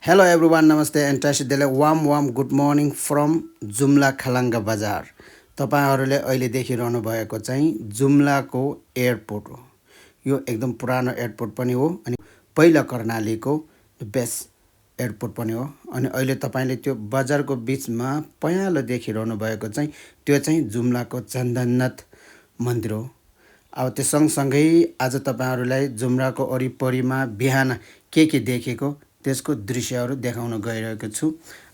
Hello everyone, namaste and Tashidele वाम good morning from Jumla खलाङ्गा बजार। तपाईहरुले अहिले देखिरहनु भएको चाहिँ जुम्लाको एयरपोर्ट हो। यो एकदम पुरानो एयरपोर्ट पनि हो अनि पहिला कर्णालीको बेस्ट एयरपोर्ट पनि हो। अनि अहिले तपाईले त्यो बजारको बीचमा पयालो देखिरहनु भएको चाहिँ त्यो चाहिँ जुम्लाको चन्दननाथ मन्दिर हो। अब त्यो सँगसँगै आज तपाईहरुलाई जुम्लाको वरिपरिमा बिहान के देखेको त्यसको दृश्यहरू देखाउन गइरहेको छु।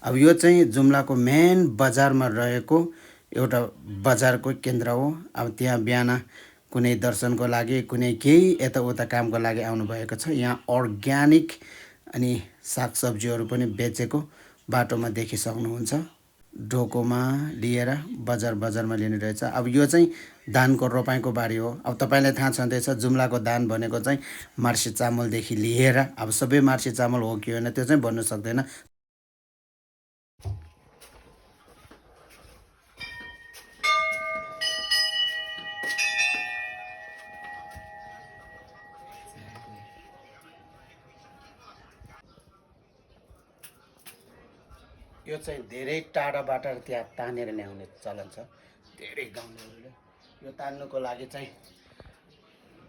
अब यो चाहिँ जुम्लाको मेन बजारमा रहेको एउटा बजारको केन्द्र हो। अब त्यहाँ बिहान कुनै दर्शनको लागि कुनै केही यताउता कामको लागि आउनु भएको छ। यहाँ अर्ग्यानिक अनि सागसब्जीहरू पनि बेचेको बाटोमा देखिसक्नुहुन्छ। ढोकोमा लिएर बजारमा लिने रहेछ। अब यो चाहिँ धानको रोपाइँको बारी हो। अब तपाईलाई थाहा छँदैछ जुम्लाको धान भनेको चाहिँ मार्सी चामलदेखि लिएर अब सबै मार्सी चामल हो कि होइन त्यो चाहिँ भन्नु सक्दैन। यो चाहिँ धेरै टाढाबाट त्यहाँ तानेर ल्याउने चलन छ धेरै गाउँलेहरूले। यो तान्नुको लागि चाहिँ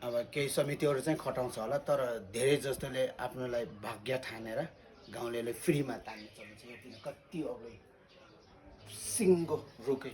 अब केही समितिहरू चाहिँ खटाउँछ होला, तर धेरै जस्तोले आफ्नोलाई भाग्य ठानेर गाउँलेले फ्रीमा तान्ने चलन छ। हेर्दिन कति अग्लो सिङ्गो रुखै।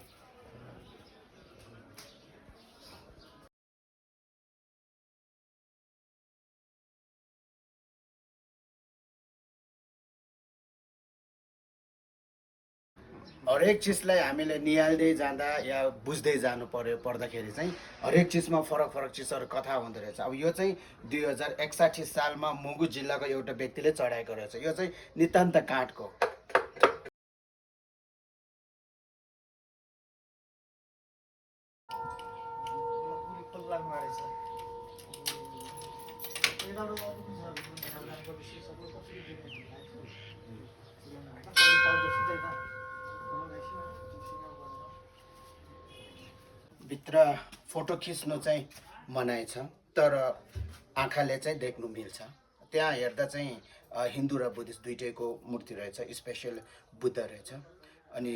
हरेक चिजलाई हामीले निहाल्दै जाँदा या बुझ्दै जानु पर्दाखेरि चाहिँ हरेक चिजमा फरक चिजहरू कथा हुँदो रहेछ। अब यो चाहिँ 2061 सालमा मुगु जिल्लाको एउटा व्यक्तिले चढाएको रहेछ। यो चाहिँ नितान्त काठको। भित्र फोटो खिच्नु चाहिँ मनाइ छ, तर आँखाले चाहिँ देख्नु मिल्छ। त्यहाँ हेर्दा चाहिँ हिन्दू र बुद्धिस्ट दुइटैको मूर्ति रहेछ। स्पेसल बुद्ध रहेछ अनि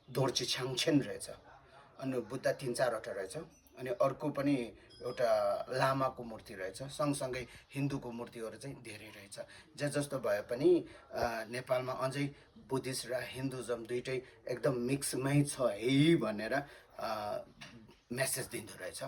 दोर्जी छाङछेन रहेछ अनि बुद्ध 3-4वटा रहेछ अनि अर्को पनि एउटा लामाको मूर्ति रहेछ। सँगसँगै हिन्दूको मूर्तिहरू चाहिँ धेरै रहेछ। जे जस्तो भए पनि नेपालमा अझै बुद्धिस्ट र हिन्दुजम दुइटै एकदम मिक्समै छ है भनेर मेसेज दिँदो रहेछ।